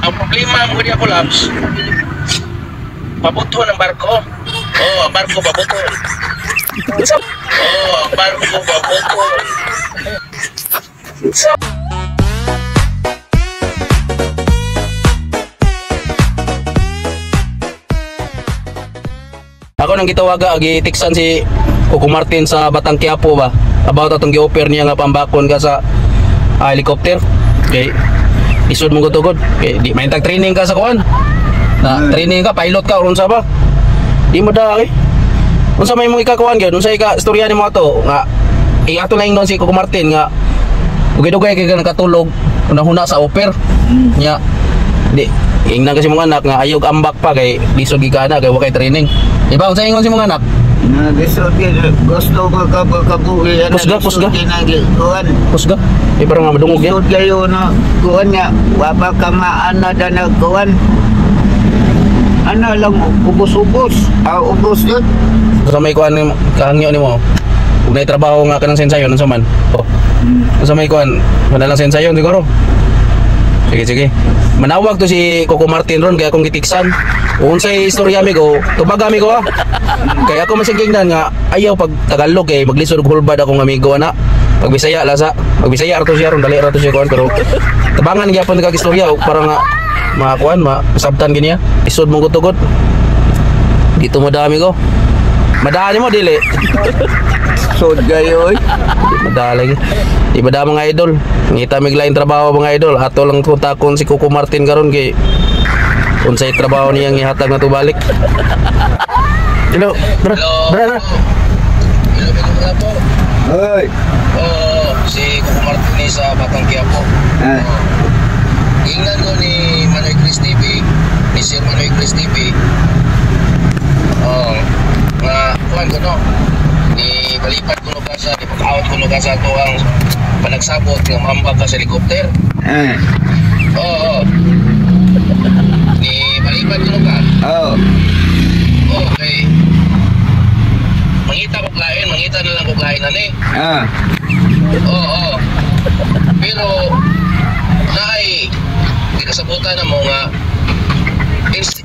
Ang problema mo niya, collapse. Pabuton ang barko. Oh, ang barko pabuton. Oh, ang barko pabuton. Ako nang gitawaga, gitiksan si Coco Martin sa Batang Quiapo ba about atong gi-offer niya nga pambakon ka sa helicopter. Kay isod mo gutugod. Kay di may tag training ka sa kuan. Na training ka, pilot ka unsa ba? Di mo da eh. Unsa may mong ikakuan gyud? Unsa ika istorya nimo ato nga ato lang doon si Coco Martin nga dugay-dugay kay ka nakatulog unang-huna sa offer. Nya di ingnan kasi mga anak nga ayog ambak pa kay lisod gigana kay wa kay training. Di ba unsa ingon si mga anak? Na lisod kay gusto ko ka kabuhi ana. Kusga, kusga. Kuan. Kusga. Di parang nga madungog yan. Lisod kayo na kuan nga wa pa ka maana da na kuan. Ana lang ubos-ubos. Ah, ubos yun. Sa may kuan nimo kahangyo nimo. Ug nay trabaho nga kanang sensayon unsa man. Oh. Unsa may kuan, wala lang sensayon siguro. Sige, sige. Manawag to si Coco Martin ron kaya akong gitiksan. Unsay istorya amigo, tubag amigo ah. Kaya ako masigingnan nga ayaw pag Tagalog kay maglisod og hulbad akong amigo ana. Pag Bisaya lasa, pag Bisaya ra to siya ron, dali ra to siya kuan pero tabangan gyapon kag istorya og para nga makakuan masabtan gini. Isod mong gutugod. Dito mo dami ko. Madali mo dili. Sod kayo oy. Madali. Di ba da mga idol? Ngita mig lain trabaho mga idol. Ato lang kontakon si Coco Martin karon kay unsay trabaho niyang ihatag na tubalik. Hello, bra. Bra, bra. Hello, hello po. Oy. Oo, si Coco Martin ni sa Batang Quiapo. Ah. Ingnan ko ni Manoy Chris TV, ni Sir Manoy Chris TV. Oo, nga kuan ko no. Ni balipat ko no ka sa, di pag-out ko no ka sa ato ang panagsabot nga maambag ka sa helicopter. Ah. Oo. Ni balipat ko no ka. Oh. Okay. Mangita ko klain, mangita na lang ko klain ani. Ah. Oo. Pero naay gikasabutan na mo nga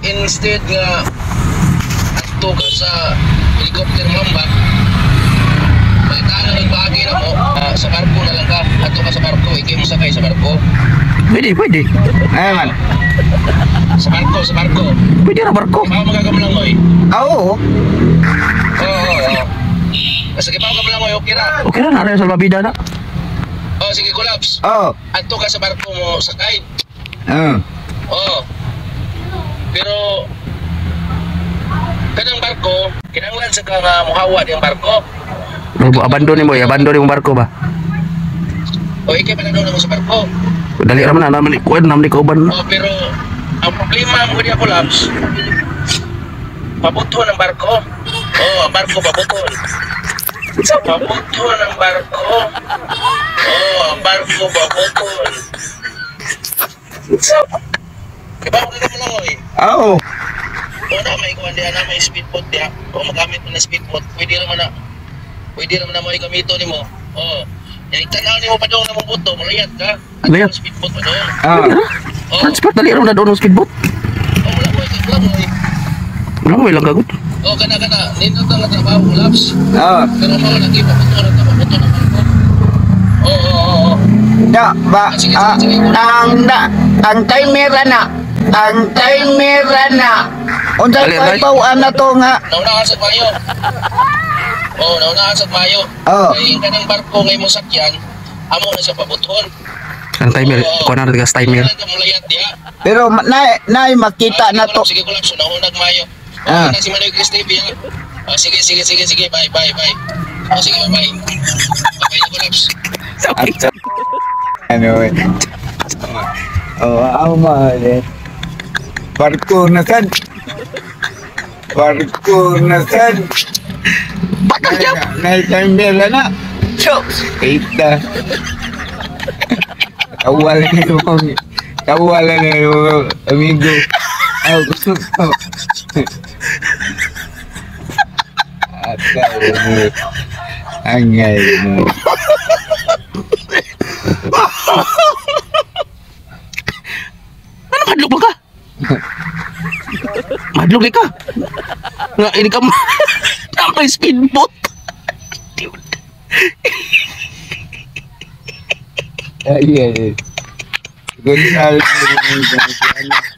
instead nga adto ka sa helicopter mamba, pagkaan ang bagay na mo sa barko na lang ka, adto ka sa barko, ikay mo sakay sa barko. Pwede, pwede. Ay man. Sa barko, sa barko. Pwede ra barko. Ikaw magkakamulangoy. Ah, oo. Oo. Sige pa ka okay ra. Okay ra na rin salbabida na. Oh, sige, collapse. Oh. Adto ka sa barko mo sakay. Ah. Oo. Pero kanang barko, kinahanglan sa ka nga muhawa diyang barko. Abandon nimo, abandon nimo barko ba? O ikay pa na mo sa barko. Dali ra man na naman ikuan naman ni kauban. Oh, pero ang problema mo niya collapse. Pabuton ang barko. Oh, ang barko pabuton. Pabuton ang barko. Oh, ang barko pabuton. Diba mo ka lang oy? Oo. O na may kuan diha na may speedboat diha. O magamit mo na speedboat, pwede ra man na. Pwede ra man na mo igamito nimo. Oh. Yang tanaw nimo pa dong na mo buto, mulayat ka. Layat speedboat pa dong. Ah. Oh. Transport dali ra na doon ang speedboat. Oh, wala mo wala mo. Wala mo ilang kagot. Oh, kana kana nindot ang trabaho collapse. Ah. Pero mao lagi pabuto ra ta pabuto na barko. Oo. Da ba Sige, ah, sige, sige. ang da ang timer na. Ang timer na. Unsa Dali, kay dali. bawaan na to nga? Naunahan sa mayo. Oh, naunahan sa mayo. Oh. Kay kanang barko ngay mo sakyan, amo na siya pabuton. Ang timer, kuha na rin timer. Mulayat diha. Pero na nay makita na to. Sige, collapse. Naunag mayo. Ah. Okay na si Manoy Chris TV. Ha? Oh, sige, sige, sige, sige. Bye, bye, bye. Oh, sige, bye. Bye, na collapse. Ano eh. Oh, ako mahal eh. Barko na sad. Barko na sad. Batang Quiapo! Nay timer na. Chokes. Kita. Tawalan na yung tawalan na yung amigo. Ah, gusto ko. Atay mo. Angay mo. Ano Mahadlok ba ka? Mahadlok di ka. Nga ini ka naa may speedboat. Ay, ay. Gonzales. Ano?